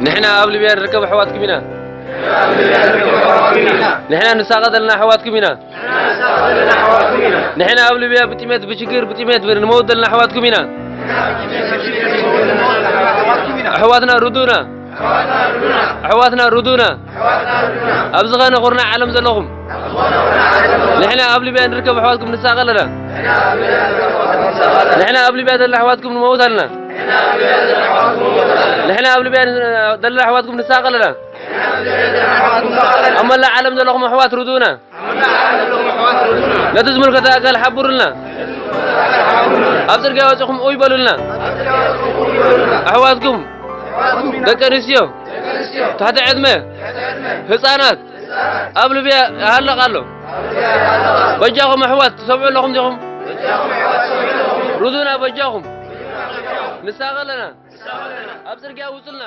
ንሕና ኣብ ሊብያ ንርከብ ኣሕዋትኩም ኢና። ንሕና ንሳቐ ዘለና ኣሕዋትኩም ኢና። ንሕና ኣብ ሊብያ ብጥሜት፣ ብችግር፣ ብጥሜት ንመውት ዘለና ኣሕዋትኩም ኢና። ኣሕዋትና ርዱና። ኣሕዋትና ርዱና። ኣብ ዝኾነ ኩርናዕ ዓለም ዘለኹም፣ ንሕና ኣብ ሊብያ ንርከብ ኣሕዋትኩም ንሳቐ ኣለና። ንሕና ኣብ ሊብያ ዘለና ኣሕዋትኩም ንመውት ኣለና። ንሕና ኣብ ሊብያ ዘለና ኣሕዋትኩም ንሳቐ ኣለና። ኣብ መላእ ዓለም ዘለኹም ኣሕዋት ርዱና። ነቲ ዝምልከተ ኣካል ሓብሩልና። ኣብ ጽርግያ ወጺኹም ኡይ በሉልና። ኣሕዋትኩም ደቂ ኣንስትዮ፣ ትሕቲ ዕድመ፣ ህጻናት ኣብ ሊብያ ይሃልቕ ኣሎ። በጃኹም ኣሕዋት ትሰምዑ ኣለኹም ዲኹም? ርዱና በጃኹም። ንሳቐ ኣለና። ኣብ ጽርግያ ውጹልና።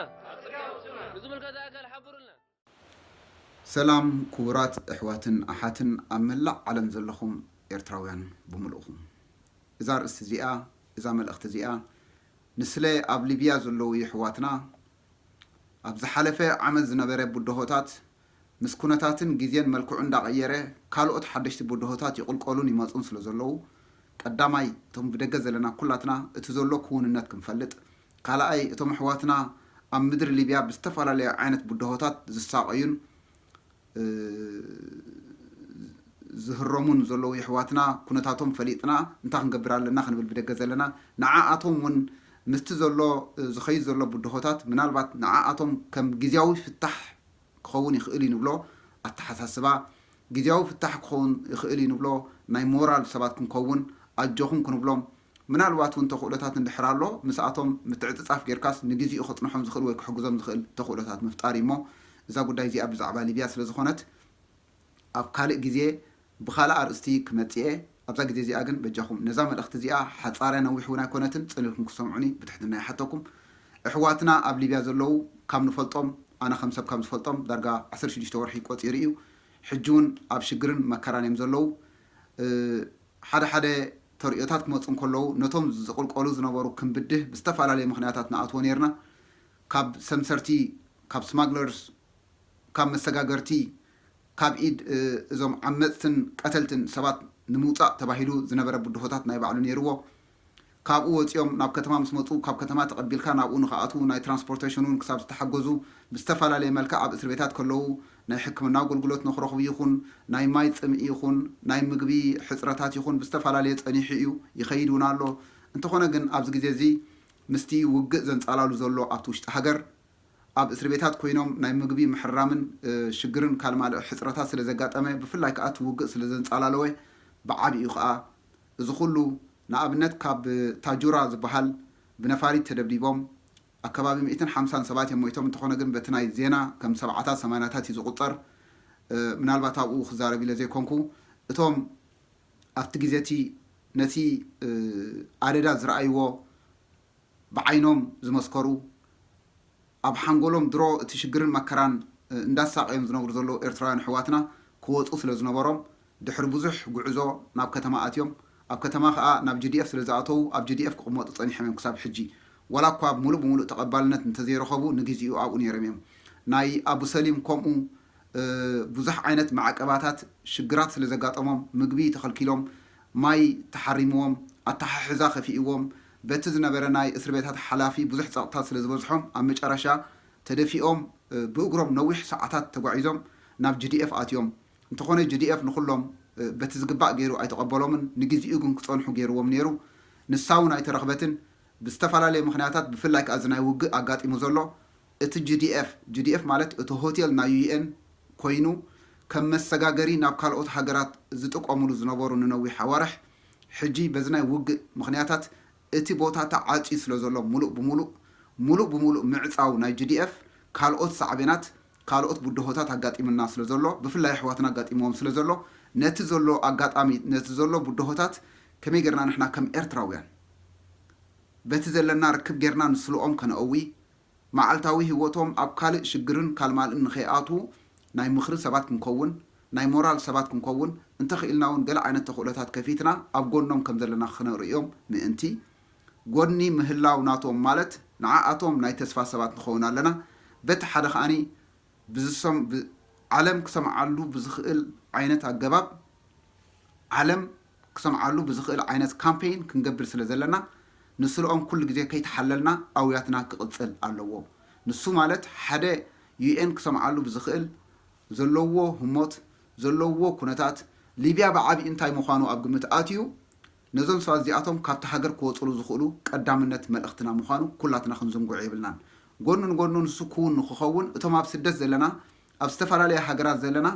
ንዝምልከተ ኣካል ሓብሩልና። ሰላም ክቡራት ኣሕዋትን ኣሓትን ኣብ መላእ ዓለም ዘለኹም ኤርትራውያን ብምልእኹም። እዛ ኣርእስቲ እዚኣ፣ እዛ መልእኽቲ እዚኣ ንስለ ኣብ ሊብያ ዘለዉ የሕዋትና ኣብ ዝሓለፈ ዓመት ዝነበረ ብድሆታት ምስ ኩነታትን ግዜን መልክዑ እንዳቐየረ ካልኦት ሓደሽቲ ብድሆታት ይቕልቀሉን ይመጹን ስለ ዘለዉ ቀዳማይ እቶም ብደገ ዘለና ኩላትና እቲ ዘሎ ክውንነት ክንፈልጥ ካልኣይ እቶም ኣሕዋትና ኣብ ምድሪ ሊብያ ብዝተፈላለየ ዓይነት ብድሆታት ዝሳቐዩን ዝህረሙን ዘለዉ የሕዋትና ኩነታቶም ፈሊጥና እንታይ ክንገብር ኣለና ክንብል ብደገ ዘለና ንዓኣቶም እውን ምስቲ ዘሎ ዝኸይድ ዘሎ ብድሆታት ምናልባት ንዓኣቶም ከም ግዝያዊ ፍታሕ ክኸውን ይኽእል እዩ ንብሎ ኣተሓሳስባ ግዝያዊ ፍታሕ ክኸውን ይኽእል እዩ ንብሎ ናይ ሞራል ሰባት ክንከውን ኣጆኹም ክንብሎም ምናልባት እውን ተኽእሎታት እንድሕር ኣሎ ምስኣቶም ምትዕፅፃፍ ጌርካስ ንግዜኡ ከፅንሖም ዝኽእል ወይ ክሕግዞም ዝኽእል ተኽእሎታት ምፍጣር እዩ እሞ እዛ ጉዳይ እዚኣ ብዛዕባ ሊብያ ስለ ዝኾነት ኣብ ካልእ ግዜ ብኻልእ ኣርእስቲ ክመፅእ እየ ኣብዛ ግዜ እዚኣ ግን በጃኹም ነዛ መልእኽቲ እዚኣ ሓፃርያ ነዊሕ እውን ኣይኮነትን ፅን ኢልኩም ክሰምዑኒ ብትሕትና ይሓተኩም ኣሕዋትና ኣብ ሊብያ ዘለዉ ካብ ንፈልጦም ኣነ ከም ሰብ ካብ ዝፈልጦም ዳርጋ ዓሰርተ ሽዱሽተ ወርሒ ቆፂሩ እዩ ሕጂ እውን ኣብ ሽግርን መከራን እዮም ዘለዉ ሓደ ሓደ ተርእዮታት ክመፁ እንከለዉ ነቶም ዝቕልቀሉ ዝነበሩ ክንብድህ ብዝተፈላለየ ምኽንያታት ንኣትዎ ነርና ካብ ሰምሰርቲ ካብ ስማግለርስ ካብ መሰጋገርቲ ካብ ኢድ እዞም ዓመፅትን ቀተልትን ሰባት ንምውፃእ ተባሂሉ ዝነበረ ብድሆታት ናይ ባዕሉ ነይርዎ ካብኡ ወፂኦም ናብ ከተማ ምስ መፁ ካብ ከተማ ተቐቢልካ ናብኡ ንክኣትዉ ናይ ትራንስፖርቴሽን እውን ክሳብ ዝተሓገዙ ብዝተፈላለየ መልክዕ ኣብ እስር ቤታት ከለዉ ናይ ሕክምና ኣገልግሎት ንክረኽቡ ይኹን ናይ ማይ ፅምኢ ይኹን ናይ ምግቢ ሕፅረታት ይኹን ብዝተፈላለየ ፀኒሑ እዩ ይኸይድ እውን ኣሎ እንተኾነ ግን ኣብዚ ግዜ እዚ ምስቲ ውግእ ዘንፃላሉ ዘሎ ኣብቲ ውሽጢ ሃገር ኣብ እስር ቤታት ኮይኖም ናይ ምግቢ ምሕራምን ሽግርን ካልማልእ ሕፅረታት ስለ ዘጋጠመ ብፍላይ ከዓ እቲ ውግእ ስለ ዘንፃላለወ ብዓብኡ ከዓ እዚ ኩሉ ንኣብነት ካብ ታጁራ ዝበሃል ብነፋሪት ተደብዲቦም ኣከባቢ ሚእትን ሓምሳን ሰባት እዮም ሞይቶም እንተኾነ ግን በቲ ናይ ዜና ከም ሰብዓታት ሰማንያታት እዩ ዝቁፀር ምናልባት ኣብኡ ክዛረብ ኢለ ዘይኮንኩ እቶም ኣብቲ ግዜ እቲ ነቲ ኣደዳ ዝረኣይዎ ብዓይኖም ዝመስከሩ ኣብ ሓንጎሎም ድሮ እቲ ሽግርን መከራን እንዳሳቐዮም ዝነብሩ ዘለዉ ኤርትራውያን ኣሕዋትና ክወፁ ስለ ዝነበሮም ድሕሪ ብዙሕ ጉዕዞ ናብ ከተማ ኣትዮም ኣብ ከተማ ከዓ ናብ GDF ስለ ዝኣተዉ ኣብ GDF ክቕመጡ ፀኒሖም እዮም ክሳብ ሕጂ ዋላ እኳ ሙሉእ ብሙሉእ ተቐባልነት እንተዘይረኸቡ ንግዜኡ ኣብኡ ነይሮም እዮም ናይ ኣቡሰሊም ከምኡ ብዙሕ ዓይነት ማዕቀባታት ሽግራት ስለ ዘጋጠሞም ምግቢ ተኸልኪሎም ማይ ተሓሪምዎም ኣተሓሕዛ ከፊእዎም በቲ ዝነበረ ናይ እስር ቤታት ሓላፊ ብዙሕ ፀቕጥታት ስለ ዝበዝሖም ኣብ መጨረሻ ተደፊኦም ብእግሮም ነዊሕ ሰዓታት ተጓዒዞም ናብ GDF ኣትዮም እንተኾነ GDF ንኹሎም በቲ ዝግባእ ገይሩ ኣይተቐበሎምን ንግዚኡ ግን ክፀንሑ ገይርዎም ነይሩ ንሳ እውን ኣይተረኽበትን ብዝተፈላለየ ምኽንያታት ብፍላይ ከዓ እዚ ናይ ውግእ ኣጋጢሙ ዘሎ እቲ GDF GDF ማለት እቲ ሆቴል ናይ UN ኮይኑ ከም መሰጋገሪ ናብ ካልኦት ሃገራት ዝጥቀምሉ ዝነበሩ ንነዊሕ ኣዋርሕ ሕጂ በዚ ናይ ውግእ ምኽንያታት እቲ ቦታ ተዓፅዩ ስለ ዘሎ ሙሉእ ብሙሉእ ሙሉእ ብሙሉእ ምዕፃው ናይ GDF ካልኦት ሳዕቤናት ካልኦት ብድሆታት ኣጋጢምና ስለ ዘሎ ብፍላይ ኣሕዋትና ኣጋጢምዎም ስለ ዘሎ ነቲ ዘሎ ኣጋጣሚ ነቲ ዘሎ ብድሆታት ከመይ ጌርና ንሕና ከም ኤርትራውያን በቲ ዘለና ርክብ ጌርና ንስልኦም ከነእዊ መዓልታዊ ህይወቶም ኣብ ካልእ ሽግርን ካልማልእን ንኸይኣትዉ ናይ ምኽሪ ሰባት ክንከውን፣ ናይ ሞራል ሰባት ክንከውን፣ እንተኽኢልና እውን ገለ ዓይነት ተኽእሎታት ከፊትና ኣብ ጎኖም ከምዘለና ክነርእዮም ምእንቲ፣ ጎድኒ ምህላው ናቶም ማለት ንዓኣቶም ናይ ተስፋ ሰባት ንኸውን ኣለና፣ በቲ ሓደ ከዓኒ ብዝሰም ዓለም ክሰምዓሉ ብዝኽእል ዓይነት ኣገባብ ዓለም ክሰምዓሉ ብዝኽእል ዓይነት ካምፔይን ክንገብር ስለ ዘለና ንስልኦም ኩሉ ግዜ ከይተሓለልና ኣውያትና ክቕፅል ኣለዎ። ንሱ ማለት ሓደ ዩኤን ክሰምዓሉ ብዝኽእል ዘለዎ ህሞት ዘለዎ ኩነታት ሊብያ ብዓብዪ እንታይ ምዃኑ ኣብ ግምት ኣትዩ ነዞም ሰባት እዚኣቶም ካብቲ ሃገር ክወፅሉ ዝኽእሉ ቀዳምነት መልእኽትና ምዃኑ ኩላትና ክንዝንጉዕ የብልናን። ጎኑ ንጎኑ ንሱ ክውን ንክኸውን እቶም ኣብ ስደት ዘለና ኣብ ዝተፈላለያ ሃገራት ዘለና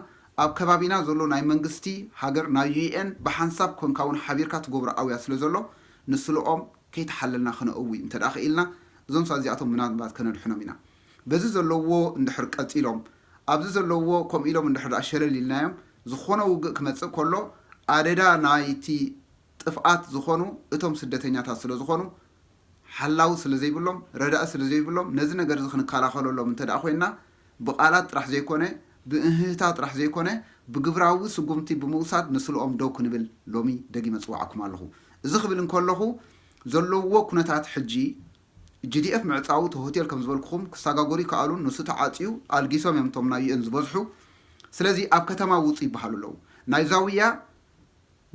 ኣብ ከባቢና ዘሎ ናይ መንግስቲ ሃገር ናይ ዩኤን ብሓንሳብ ኮንካ እውን ሓቢርካ ትገብሮ ኣውያ ስለ ዘሎ ንስልኦም ከይተሓለልና ክነእዊ እንተ ደኣ ክኢልና እዞም ሰባት እዚኣቶም ምናልባት ከነድሕኖም ኢና። በዚ ዘለዎ እንድሕር ቀፂሎም ኣብዚ ዘለዎ ከምኡ ኢሎም እንድሕር ደኣ ሸለል ኢልናዮም ዝኾነ ውግእ ክመፅእ ከሎ ኣደዳ ናይቲ ጥፍኣት ዝኾኑ እቶም ስደተኛታት ስለ ዝኾኑ ሓላው ስለ ዘይብሎም ረዳኢ ስለ ዘይብሎም ነዚ ነገር እዚ ክንከላኸለሎም እንተ ደኣ ኮይንና ብቓላት ጥራሕ ዘይኮነ ብእህህታ ጥራሕ ዘይኮነ ብግብራዊ ስጉምቲ ብምውሳድ ንስልኦም ደው ክንብል ሎሚ ደጊመ ጽዋዕኩም ኣለኹ። እዚ ክብል እንከለኹ ዘለዎ ኩነታት ሕጂ ጂ ዲ ኤፍ ምዕጻው እቲ ሆቴል ከም ዝበልኩኹም ክሰጋገሩ ይከኣሉን ንሱ ተዓጽዩ ኣልጊሶም እዮም እቶም ናይ ዩ ኤን ዝበዝሑ። ስለዚ ኣብ ከተማ ውጹ ይበሃሉ ኣለዉ። ናይ ዛውያ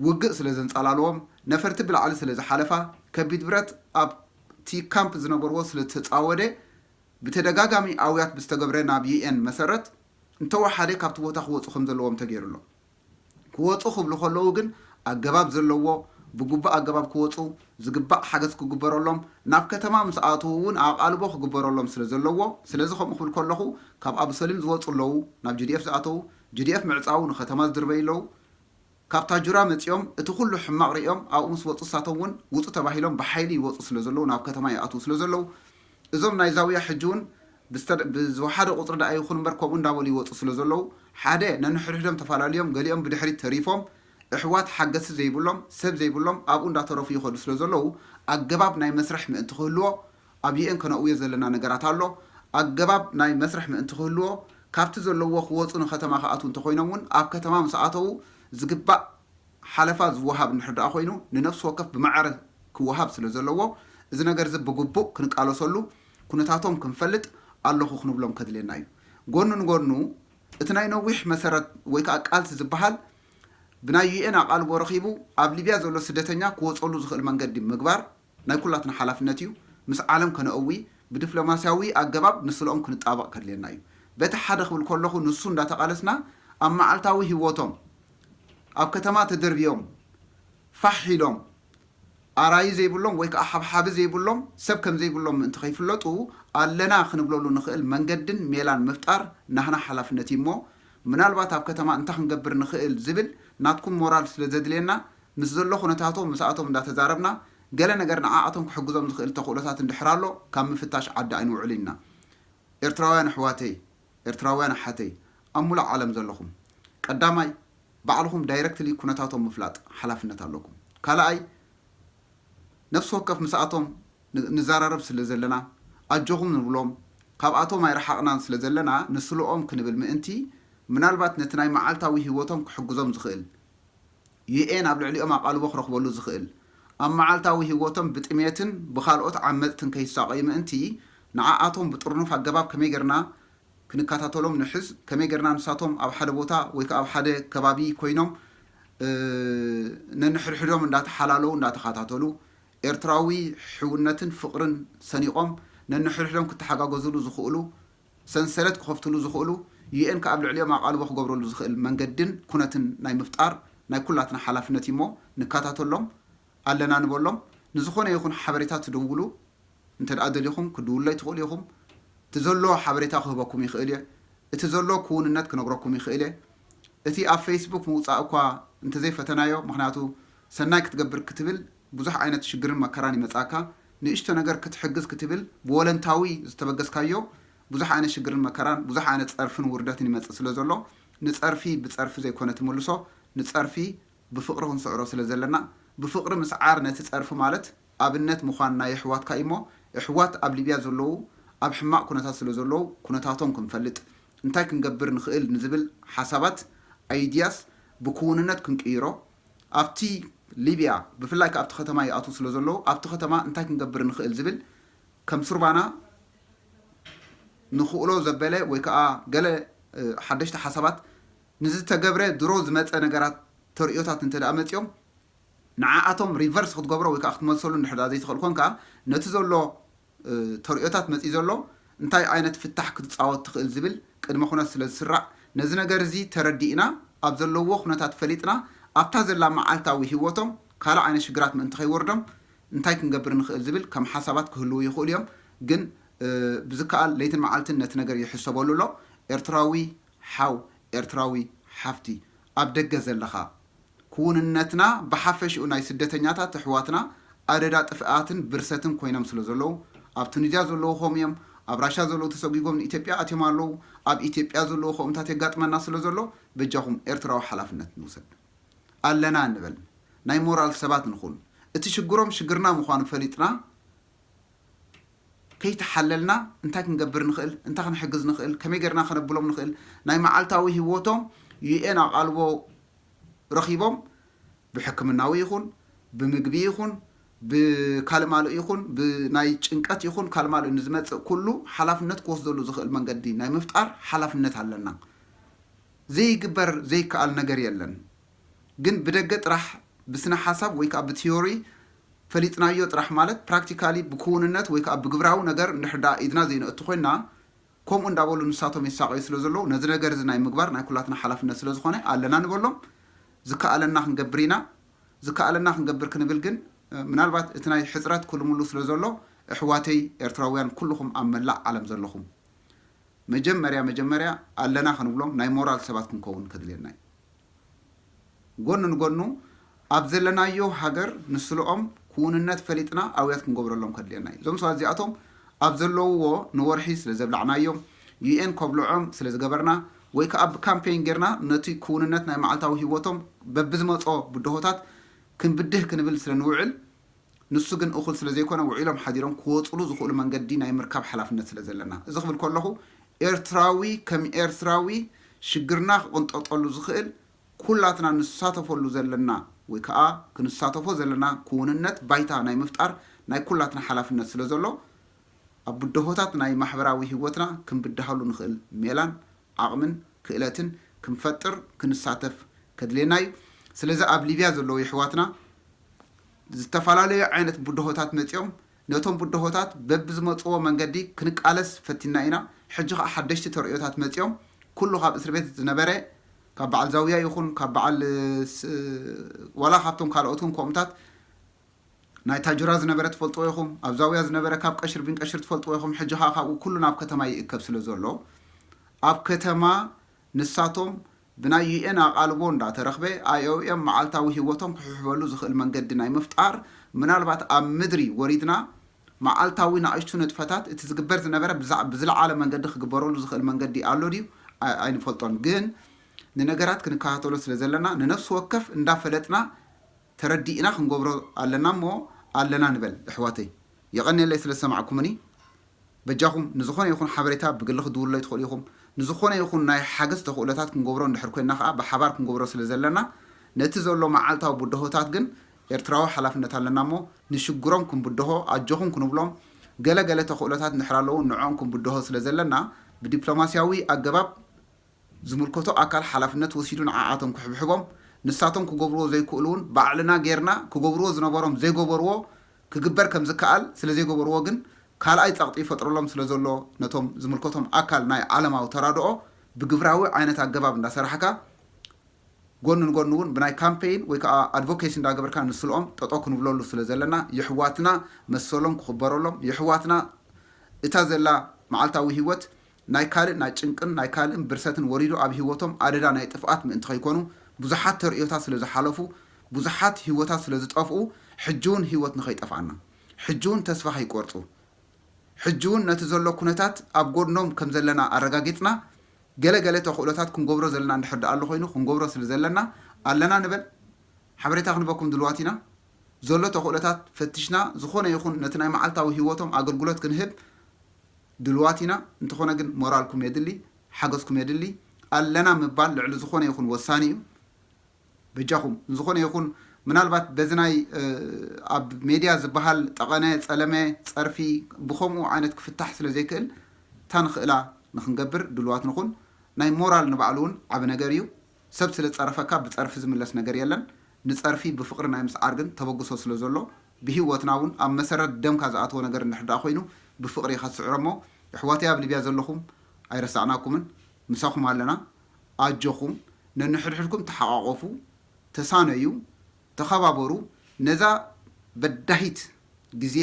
ውግእ ስለ ዘንጻላለዎም፣ ነፈርቲ ብላዕሊ ስለ ዝሓለፋ፣ ከቢድ ብረት ኣብቲ ካምፕ ዝነበርዎ ስለ ዝተጻወደ፣ ብተደጋጋሚ ኣውያት ብዝተገብረ ናብ ዩ ኤን መሰረት፣ እንተወሓደ ካብቲ ቦታ ክወጹ ከም ዘለዎም ተገይሩ ኣሎ። ክወጹ ክብሉ ከለዉ ግን ኣገባብ ዘለዎ፣ ብግቡእ ኣገባብ ክወጹ፣ ዝግባእ ሓገዝ ክግበረሎም፣ ናብ ከተማ ምስ ኣተዉ እውን ኣቓልቦ ክግበረሎም ስለ ዘለዎ፣ ስለዚ ከምኡ ክብል ከለኹ ካብ ኣቡሰሊም ዝወጹ ኣለዉ፣ ናብ ጂ ዲ ኤፍ ዝኣተዉ፣ ጂ ዲ ኤፍ ምዕጻዉ ንከተማ ዝድርበዩ ኣለዉ። ካብ ታጁራ መጺኦም እቲ ኩሉ ሕማቕ ሪኦም ኣብኡ ምስ ወጹ ንሳቶም እውን ውጹ ተባሂሎም ብሓይሊ ይወጹ ስለ ዘለዉ ናብ ከተማ ይኣትዉ ስለ ዘለዉ እዞም ናይ ዛውያ ሕጂ እውን ብዝተ- ብዝወሓደ ቁጽሪ ደኣ ይኹን እምበር ከምኡ እንዳበሉ ይወጹ ስለ ዘለዉ ሓደ ነንሕድሕዶም ተፈላለዮም ገሊኦም ብድሕሪት ተሪፎም እሕዋት ሓገዝቲ ዘይብሎም ሰብ ዘይብሎም ኣብኡ እንዳተረፉ ይኸዱ ስለ ዘለዉ ኣገባብ ናይ መስርሕ ምእንቲ ክህልዎ ኣብ ዩኤን ከነእውዮ ዘለና ነገራት ኣሎ። ኣገባብ ናይ መስርሕ ምእንቲ ክህልዎ ካብቲ ዘለዎ ክወፁ ንከተማ ክኣትዉ እንተኮይኖም እውን ኣብ ከተማ ምስ ኣተዉ ዝግባእ ሓለፋ ዝወሃብ እንድሕር ደኣ ኮይኑ ንነፍሲ ወከፍ ብማዕረ ክወሃብ ስለ ዘለዎ እዚ ነገር እዚ ብግቡእ ክንቃለሰሉ ኩነታቶም ክንፈልጥ ኣለኹ ክንብሎም ከድልየና እዩ። ጎኑ ንጎኑ እቲ ናይ ነዊሕ መሰረት ወይ ከዓ ቃልሲ ዝበሃል ብናይ ዩኤን ኣቓልቦ ረኺቡ ኣብ ሊብያ ዘሎ ስደተኛ ክወፀሉ ዝኽእል መንገዲ ምግባር ናይ ኩላትና ሓላፍነት እዩ። ምስ ዓለም ከነእዊ ብዲፕሎማስያዊ ኣገባብ ንስልኦም ክንጣበቕ ከድልየና እዩ። በቲ ሓደ ክብል ከለኹ ንሱ እንዳተቓለስና ኣብ መዓልታዊ ህይወቶም ኣብ ከተማ ተደርብዮም ፋሕ ኢሎም ኣራዩ ዘይብሎም ወይ ከዓ ሓብሓቢ ዘይብሎም ሰብ ከም ዘይብሎም ምእንቲ ከይፍለጡ ኣለና ክንብለሉ ንኽእል መንገድን ሜላን ምፍጣር ናህና ሓላፍነት እዩ እሞ ምናልባት ኣብ ከተማ እንታይ ክንገብር ንኽእል ዝብል ናትኩም ሞራል ስለ ዘድልየና ምስ ዘሎ ኩነታቶም ምስኣቶም እንዳተዛረብና ገለ ነገር ንዓኣቶም ክሕግዞም ዝኽእል ተኽእሎታት እንድሕር ኣሎ ካብ ምፍታሽ ዓዲ ኣይንውዕልን ኢና። ኤርትራውያን ኣሕዋተይ፣ ኤርትራውያን ኣሓተይ ኣብ ሙሉእ ዓለም ዘለኹም ቀዳማይ ባዕልኹም ዳይረክትሊ ኩነታቶም ምፍላጥ ሓላፍነት ኣለኩም። ካልኣይ ነፍሲ ወከፍ ምስኣቶም ንዘራረብ ስለ ዘለና ኣጆኹም ንብሎም ካብኣቶም ኣይረሓቕናን ስለ ዘለና ንስልኦም ክንብል ምእንቲ ምናልባት ነቲ ናይ መዓልታዊ ህይወቶም ክሕግዞም ዝኽእል ዩኤን ኣብ ልዕሊኦም ኣቓልቦ ክረኽበሉ ዝኽእል ኣብ መዓልታዊ ህይወቶም ብጥሜትን ብኻልኦት ዓመፅትን ከይሳቐዩ ምእንቲ ንዓኣቶም ብጥርኑፍ ኣገባብ ከመይ ጌርና ክንከታተሎም ንሕዝ ከመይ ጌርና ንሳቶም ኣብ ሓደ ቦታ ወይ ከዓ ኣብ ሓደ ከባቢ ኮይኖም ነንሕድሕዶም እንዳተሓላለዉ እንዳተኸታተሉ ኤርትራዊ ሕውነትን ፍቕርን ሰኒቖም ነንሕድሕዶም ክተሓጋገዝሉ ዝኽእሉ ሰንሰለት ክኸፍትሉ ዝኽእሉ ዩኤን ከኣ ኣብ ልዕሊኦም ኣቓልቦ ክገብረሉ ዝኽእል መንገድን ኩነትን ናይ ምፍጣር ናይ ኩላትና ሓላፍነት እዩ እሞ ንከታተሎም ኣለና ንበሎም ንዝኾነ ይኹን ሓበሬታ ትድውሉ እንተ ደኣ ደሊኹም ክድውሉለይ ትኽእሉ ኢኹም እቲ ዘሎ ሓበሬታ ክህበኩም ይኽእል እየ እቲ ዘሎ ክውንነት ክነግረኩም ይኽእል እየ እቲ ኣብ ፌስቡክ ምውፃእ እኳ እንተዘይፈተናዮ ምኽንያቱ ሰናይ ክትገብር ክትብል ብዙሕ ዓይነት ሽግርን መከራን ይመፃካ ንእሽቶ ነገር ክትሕግዝ ክትብል ብወለንታዊ ዝተበገስካዮ ብዙሕ ዓይነት ሽግርን መከራን ብዙሕ ዓይነት ፀርፍን ውርደትን ይመፅእ ስለ ዘሎ ንፀርፊ ብፀርፊ ዘይኮነ ትምልሶ ንፀርፊ ብፍቕሪ ክንስዕሮ ስለ ዘለና ብፍቕሪ ምስዓር ነቲ ፀርፊ ማለት ኣብነት ምዃን ናይ ኣሕዋትካ እዩሞ ኣሕዋት ኣብ ሊብያ ዘለዉ ኣብ ሕማቕ ኩነታት ስለ ዘለዉ ኩነታቶም ክንፈልጥ እንታይ ክንገብር ንኽእል ንዝብል ሓሳባት ኣይድያስ ብክውንነት ክንቅይሮ ኣብቲ ሊብያ ብፍላይ ከኣ ኣብቲ ከተማ ይኣትዉ ስለ ዘለዉ ኣብቲ ከተማ እንታይ ክንገብር ንኽእል ዝብል ከም ሱርባና ንኽእሎ ዘበለ ወይ ከዓ ገለ ሓደሽቲ ሓሳባት ንዝተገብረ ድሮ ዝመፀ ነገራት ተርእዮታት እንተ ደኣ መፂኦም ንዓኣቶም ሪቨርስ ክትገብሮ ወይ ከዓ ክትመልሰሉ እንድሕር ዘይትኽእል ኮንካ ነቲ ዘሎ ተርእዮታት መፂ ዘሎ እንታይ ዓይነት ፍታሕ ክትፃወት ትኽእል ዝብል ቅድመ ኩነት ስለ ዝስራዕ ነዚ ነገር እዚ ተረዲእና ኣብ ዘለዎ ኩነታት ፈሊጥና ኣብታ ዘላ መዓልታዊ ህይወቶም ካልእ ዓይነት ሽግራት ምእንቲ ከይወርዶም እንታይ ክንገብር ንኽእል ዝብል ከም ሓሳባት ክህልዉ ይኽእሉ እዮም። ግን ብዝከኣል ለይትን መዓልትን ነቲ ነገር ይሕሰበሉ ኣሎ። ኤርትራዊ ሓው፣ ኤርትራዊ ሓፍቲ፣ ኣብ ደገ ዘለኻ ክውንነትና ብሓፈሽኡ ናይ ስደተኛታት ኣሕዋትና ኣደዳ ጥፍኣትን ብርሰትን ኮይኖም ስለ ዘለዉ ኣብ ቱኒዝያ ዘለዉ ከምኡ እዮም። ኣብ ራሻ ዘለዉ ተሰጒጎም ንኢትዮጵያ ኣትዮም ኣለዉ። ኣብ ኢትዮጵያ ዘለዉ ከምኡታት የጋጥመና ስለ ዘሎ በጃኹም ኤርትራዊ ሓላፍነት ንውሰድ ኣለና ንበል። ናይ ሞራል ሰባት ንኹን። እቲ ሽግሮም ሽግርና ምዃኑ ፈሊጥና ከይተሓለልና እንታይ ክንገብር ንኽእል፣ እንታይ ክንሕግዝ ንኽእል፣ ከመይ ጌርና ከነብሎም ንኽእል፣ ናይ መዓልታዊ ህይወቶም ዩኤን ኣቓልቦ ረኺቦም ብሕክምናዊ ይኹን ብምግቢ ይኹን ብካልእ ማልእ ይኹን ብናይ ጭንቀት ይኹን ካልእ ማልእ ንዝመፅእ ኩሉ ሓላፍነት ክወስደሉ ዝኽእል መንገዲ ናይ ምፍጣር ሓላፍነት ኣለና። ዘይግበር ዘይከኣል ነገር የለን። ግን ብደገ ጥራሕ ብስነ ሓሳብ ወይ ከዓ ብቲዮሪ ፈሊጥናዮ ጥራሕ ማለት ፕራክቲካሊ ብክውንነት ወይ ከዓ ብግብራዊ ነገር እንድሕር ደኣ ኢድና ዘይነእቱ ኮይና ከምኡ እንዳበሉ ንሳቶም ይሳቐዩ ስለ ዘለዉ ነዚ ነገር እዚ ናይ ምግባር ናይ ኩላትና ሓላፍነት ስለ ዝኾነ ኣለና ንበሎም። ዝከኣለና ክንገብር ኢና። ዝከኣለና ክንገብር ክንብል ግን ምናልባት እቲ ናይ ሕፅረት ክልምሉ ስለ ዘሎ ኣሕዋተይ ኤርትራውያን ኩልኹም ኣብ መላእ ዓለም ዘለኹም መጀመርያ መጀመርያ ኣለና ክንብሎም ናይ ሞራል ሰባት ክንከውን ከድልየና እዩ። ጎኒ ንጎኑ ኣብ ዘለናዮ ሃገር ንስልኦም ክውንነት ፈሊጥና ኣውያት ክንገብረሎም ከድልየና እዩ። እዞም ሰባት እዚኣቶም ኣብ ዘለውዎ ንወርሒ ስለ ዘብላዕናዮም ዩኤን ከብልዖም ስለ ዝገበርና ወይ ከዓ ብካምፔን ጌርና ነቲ ክውንነት ናይ መዓልታዊ ህይወቶም በብዝመፆ ብድሆታት ክንብድህ ክንብል ስለ ንውዕል ንሱ ግን እኹል ስለ ዘይኮነ ውዒሎም ሓዲሮም ክወፅሉ ዝኽእሉ መንገዲ ናይ ምርካብ ሓላፍነት ስለ ዘለና። እዚ ክብል ከለኹ ኤርትራዊ ከም ኤርትራዊ ሽግርና ክቕንጠጠሉ ዝኽእል ኩላትና ንሳተፈሉ ዘለና ወይ ከዓ ክንሳተፎ ዘለና ክውንነት ባይታ ናይ ምፍጣር ናይ ኩላትና ሓላፍነት ስለ ዘሎ ኣብ ብድሆታት ናይ ማሕበራዊ ህይወትና ክንብድሃሉ ንኽእል ሜላን ዓቕምን ክእለትን ክንፈጥር ክንሳተፍ ከድልየና እዩ። ስለዚ ኣብ ሊብያ ዘለዉ የሕዋትና ዝተፈላለዩ ዓይነት ብድሆታት መፂኦም ነቶም ብድሆታት በብዝመፅዎ መንገዲ ክንቃለስ ፈቲና ኢና። ሕጂ ከዓ ሓደሽቲ ተርእዮታት መፂኦም ኩሉ ካብ እስር ቤት ዝነበረ ካብ በዓል ዛውያ ይኹን ካብ በዓል ዋላ ካብቶም ካልኦት እውን ከምኡታት ናይ ታጁራ ዝነበረ ትፈልጥዎ ኢኹም። ኣብ ዛውያ ዝነበረ ካብ ቀሽር ቢን ቀሽር ትፈልጥዎ ኢኹም። ሕጂ ከዓ ካብኡ ኩሉ ናብ ከተማ ይእከብ ስለ ዘሎ ኣብ ከተማ ንሳቶም ብናይ ዩኤን ኣቓልቦ እንዳተረኽበ ኣይኦኤም መዓልታዊ ህይወቶም ክሕሕበሉ ዝኽእል መንገዲ ናይ ምፍጣር ምናልባት ኣብ ምድሪ ወሪድና መዓልታዊ ንኣሽቱ ንጥፈታት እቲ ዝግበር ዝነበረ ብዝለዓለ መንገዲ ክግበረሉ ዝኽእል መንገዲ ኣሎ ድዩ ኣይንፈልጦን። ግን ንነገራት ክንከታተሎ ስለ ዘለና ንነፍሲ ወከፍ እንዳፈለጥና ተረዲእና ክንገብሮ ኣለና እሞ ኣለና ንበል ኣሕዋተይ። የቐንየለይ ስለ ዝሰማዕኩምኒ። በጃኹም ንዝኾነ ይኹን ሓበሬታ ብግሊ ክትድውሉለይ ትኽእሉ ኢኹም። ንዝኾነ ይኹን ናይ ሓገዝ ተኽእሎታት ክንገብሮ እንድሕር ኮይንና ከዓ ብሓባር ክንገብሮ ስለ ዘለና ነቲ ዘሎ መዓልታዊ ብድሆታት ግን ኤርትራዊ ሓላፍነት ኣለና እሞ ንሽግሮም ክንብድሆ ኣጆኹም ክንብሎም ገለ ገለ ተኽእሎታት እንድሕር ኣለዉ ንዕኦም ክንብድሆ ስለ ዘለና ብዲፕሎማስያዊ ኣገባብ ዝምልከቶ ኣካል ሓላፍነት ወሲዱ ንዓኣቶም ክሕብሕቦም ንሳቶም ክገብርዎ ዘይክእሉ እውን ባዕልና ጌርና ክገብርዎ ዝነበሮም ዘይገበርዎ ክግበር ከም ዝከኣል ስለ ዘይገበርዎ ግን ካልኣይ ጸቕጢ ይፈጥረሎም ስለ ዘሎ ነቶም ዝምልከቶም ኣካል ናይ ዓለማዊ ተራድኦ ብግብራዊ ዓይነት ኣገባብ እንዳሰራሕካ ጎኒ ንጎኒ እውን ብናይ ካምፔይን ወይ ከዓ ኣድቮኬሲ እንዳገበርካ ንስልኦም ጠጠው ክንብለሉ ስለ ዘለና የሕዋትና መሰሎም ክኽበረሎም የሕዋትና እታ ዘላ መዓልታዊ ህይወት ናይ ካልእ ናይ ጭንቅን ናይ ካልእን ብርሰትን ወሪዱ ኣብ ህይወቶም ኣደዳ ናይ ጥፍኣት ምእንቲ ከይኮኑ ብዙሓት ተርእዮታት ስለ ዝሓለፉ ብዙሓት ህይወታት ስለ ዝጠፍኡ ሕጂ እውን ህይወት ንኸይጠፍኣና ሕጂ እውን ተስፋ ከይቆርፁ ሕጂ እውን ነቲ ዘሎ ኩነታት ኣብ ጎድኖም ከም ዘለና ኣረጋጊፅና ገለ ገለ ተኽእሎታት ክንገብሮ ዘለና እንድሕር ደኣ ኣሎ ኮይኑ ክንገብሮ ስለ ዘለና ኣለና ንበል ሓበሬታ ክንበኩም ድልዋት ኢና ዘሎ ተኽእሎታት ፈቲሽና ዝኾነ ይኹን ነቲ ናይ መዓልታዊ ህይወቶም ኣገልግሎት ክንህብ ድልዋት ኢና እንተኾነ ግን ሞራልኩም የድሊ ሓገዝኩም የድሊ ኣለና ምባል ልዕሊ ዝኾነ ይኹን ወሳኒ እዩ በጃኹም ዝኾነ ይኹን ምናልባት በዚ ናይ ኣብ ሜድያ ዝበሃል ጠቐነ ጸለመ ጸርፊ ብኸምኡ ዓይነት ክፍታሕ ስለ ዘይክእል እታ ንኽእላ ንኽንገብር ድሉዋት ንኹን። ናይ ሞራል ንባዕሉ እውን ዓቢ ነገር እዩ። ሰብ ስለ ጸረፈካ ብጸርፊ ዝምለስ ነገር የለን። ንጸርፊ ብፍቕሪ ናይ ምስዓር ግን ተበግሶ ስለ ዘሎ፣ ብህይወትና እውን ኣብ መሰረት ደምካ ዝኣተወ ነገር እንድሕር ደኣ ኮይኑ ብፍቕሪ ኢኻ ትስዕሮ። እሞ ኣሕዋተይ ኣብ ሊብያ ዘለኹም ኣይረሳዕናኩምን፣ ምሳኹም ኣለና። ኣጆኹም። ነንሕድሕድኩም ተሓቋቆፉ፣ ተሳነዩ፣ ተኸባበሩ። ነዛ በዳሂት ግዜ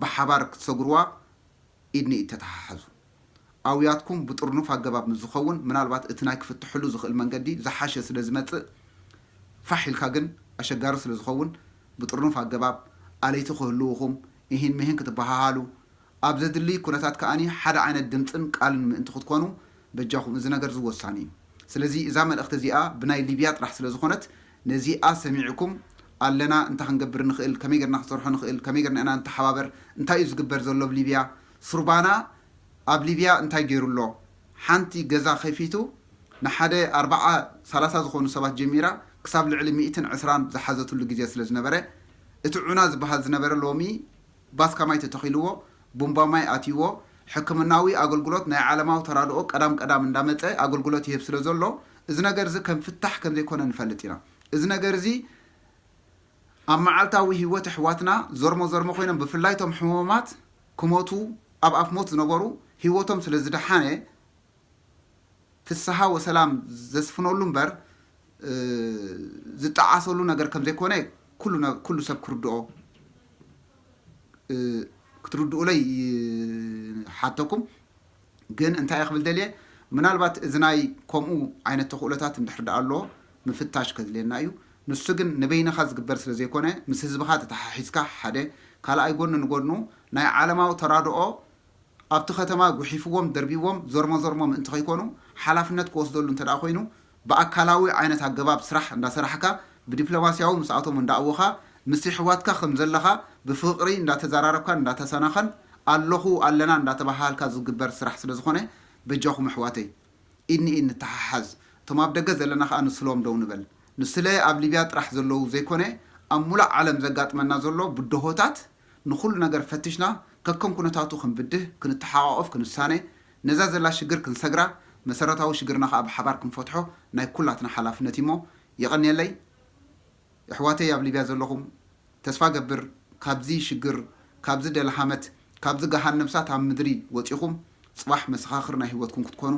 ብሓባር ክትሰግርዋ ኢድ ንኢድ ተተሓሓዙ። ኣውያትኩም ብጥርኑፍ ኣገባብ ምስ ዝኸውን፣ ምናልባት እቲ ናይ ክፍትሐሉ ዝኽእል መንገዲ ዝሓሸ ስለ ዝመጽእ፣ ፋሕ ኢልካ ግን ኣሸጋሪ ስለ ዝኸውን፣ ብጥርኑፍ ኣገባብ ኣለይቲ ክህልውኹም፣ እሂን ምሂን ክትበሃሃሉ፣ ኣብ ዘድሊ ኩነታት ከኣኒ ሓደ ዓይነት ድምጽን ቃልን ምእንቲ ክትኮኑ፣ በጃኹም እዚ ነገር እዚ ወሳኒ እዩ። ስለዚ እዛ መልእኽቲ እዚኣ ብናይ ሊብያ ጥራሕ ስለ ዝኾነት፣ ነዚኣ ሰሚዕኩም ኣለና፣ እንታይ ክንገብር ንኽእል፣ ከመይ ጌርና ክንሰርሖ ንኽእል፣ ከመይ ጌርና ኢና ንተሓባበር፣ እንታይ እዩ ዝግበር ዘሎ ኣብ ሊብያ፣ ሱርባና ኣብ ሊብያ እንታይ ገይሩ ኣሎ፣ ሓንቲ ገዛ ከፊቱ ንሓደ ኣርብዓ ሰላሳ ዝኾኑ ሰባት ጀሚራ ክሳብ ልዕሊ ሚእትን ዕስራን ዝሓዘትሉ ግዜ ስለ ዝነበረ፣ እቲ ዑና ዝበሃል ዝነበረ ሎሚ ባስካ ማይ ተተኺልዎ፣ ቡምባ ማይ ኣትይዎ፣ ሕክምናዊ ኣገልግሎት ናይ ዓለማዊ ተራድኦ ቀዳም ቀዳም እንዳመጸ ኣገልግሎት ይህብ ስለ ዘሎ፣ እዚ ነገር እዚ ከም ፍታሕ ከም ዘይኮነ ንፈልጥ ኢና። እዚ ነገር እዚ ኣብ መዓልታዊ ህይወት ኣሕዋትና ዘርሞ ዘርሞ ኮይኖም፣ ብፍላይ እቶም ሕሙማት ክሞቱ፣ ኣብ ኣፍ ሞት ዝነበሩ ህይወቶም ስለ ዝደሓነ፣ ፍስሃ ወሰላም ዘስፍነሉ እምበር፣ እ፣ ዝጠዓሰሉ ነገር ከም ዘይኮነ ኩሉ ነ-፣ ኩሉ ሰብ ክርድኦ፣ እ፣ ክትርድኡለይ ይሓተኩም። ግን እንታይ እየ ክብል ደልየ፣ ምናልባት እዚ ናይ ከምኡ ዓይነት ተኽእሎታት እንድሕር ደኣ ኣሎ ምፍታሽ ከድልየና እዩ። ንሱ ግን ንበይንኻ ዝግበር ስለ ዘይኮነ፣ ምስ ህዝብኻ ተተሓሒዝካ ሓደ፣ ካልኣይ ጎኒ ንጎድኑ ናይ ዓለማዊ ተራድኦ ኣብቲ ከተማ ጉሒፍዎም ደርቢዎም ዘርሞ ዘርሞ ምእንቲ ከይኮኑ፣ ሓላፍነት ክወስደሉ እንተ ደኣ ኮይኑ፣ ብኣካላዊ ዓይነት ኣገባብ ስራሕ እንዳሰራሕካ፣ ብዲፕሎማስያዊ ምስኣቶም እንዳኣወኻ፣ ምስ የሕዋትካ ከም ዘለኻ ብፍቕሪ እንዳተዘራረብካን እንዳተሰናኸን፣ ኣለኹ ኣለና እንዳተባሃሃልካ ዝግበር ስራሕ ስለ ዝኾነ፣ በጃኹም ኣሕዋተይ ኢድ ንኢድ ንተሓሓዝ። እቶም ኣብ ደገ ዘለና ከኣ ንስሎም ደው ንበል። ንስለ ኣብ ሊብያ ጥራሕ ዘለዉ ዘይኮነ፣ ኣብ ሙሉእ ዓለም ዘጋጥመና ዘሎ ብድሆታት ንኹሉ ነገር ፈቲሽና፣ ከከም ኩነታቱ ክንብድህ፣ ክንተሓቋቆፍ፣ ክንሳነ፣ ነዛ ዘላ ሽግር ክንሰግራ፣ መሰረታዊ ሽግርና ከኣ ብሓባር ክንፈትሖ ናይ ኩላትና ሓላፍነት እዩሞ፣ የቐንየለይ። ኣሕዋተይ ኣብ ሊብያ ዘለኹም፣ ተስፋ ገብር ካብዚ ሽግር፣ ካብዚ ደልሃመት፣ ካብዚ ገሃነም እሳት ኣብ ምድሪ ወጺኹም፣ ጽባሕ መሰኻኽር ናይ ህይወትኩም ክትኮኑ፣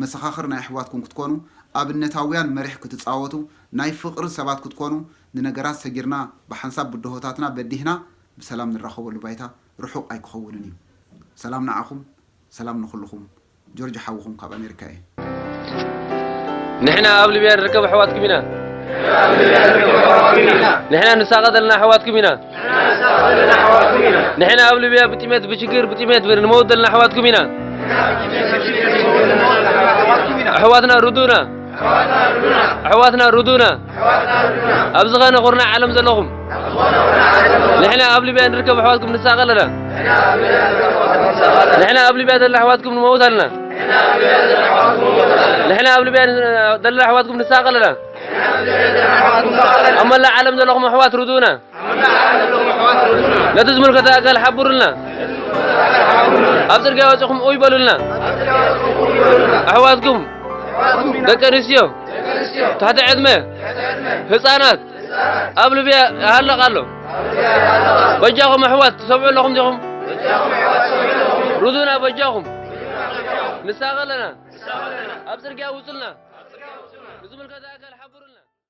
መሰኻኽር ናይ ኣሕዋትኩም ክትኮኑ፣ ኣብነታውያን መሪሕ ክትጻወቱ፣ ናይ ፍቕሪ ሰባት ክትኮኑ፣ ንነገራት ሰጊርና፣ ብሓንሳብ ብድሆታትና በዲህና፣ ብሰላም ንራኸበሉ ባይታ ርሑቕ ኣይክኸውንን እዩ። ሰላም ንዓኹም፣ ሰላም ንኹልኹም። ጆርጅ ሓውኹም ካብ ኣሜሪካ እየ። ንሕና ኣብ ሊብያ ንርከብ ኣሕዋትኩም ኢና። ንሕና ንሳቐ ዘለና ኣሕዋትኩም ኢና። ንሕና ኣብ ሊብያ ብጥሜት፣ ብችግር፣ ብጥሜት ንመውት ዘለና ኣሕዋትኩም ኢና። ኣሕዋትና ርዱና። ኣሕዋትና ርዱና። ኣብ ዝኾነ ኩርናዕ ዓለም ዘለኹም፣ ንሕና ኣብ ሊብያ ንርከብ ኣሕዋትኩም ንሳቐ ኣለና። ንሕና ኣብ ሊብያ ዘለና ኣሕዋትኩም ንመውት ኣለና። ንሕና ኣብ ሊብያ ዘለና ኣሕዋትኩም ንሳቐ ኣለና። ኣብ መላእ ዓለም ዘለኹም ኣሕዋት ርዱና። ነቲ ዝምልከቶ ኣካል ሓብሩልና። ኣብ ጽርግያ ወጺኹም ኡይ በሉልና። ኣሕዋትኩም ደቂ ኣንስትዮ፣ ትሕቲ ዕድመ፣ ህጻናት ኣብ ሊብያ ይሃልቕ ኣሎ። በጃኹም ኣሕዋት ትሰምዑ ኣለኹም ዲኹም? ርዱና በጃኹም። ንሳቐ ኣለና። ኣብ ጽርግያ ውጹልና። ንዝምልከቶ ኣካል ሓብሩልና።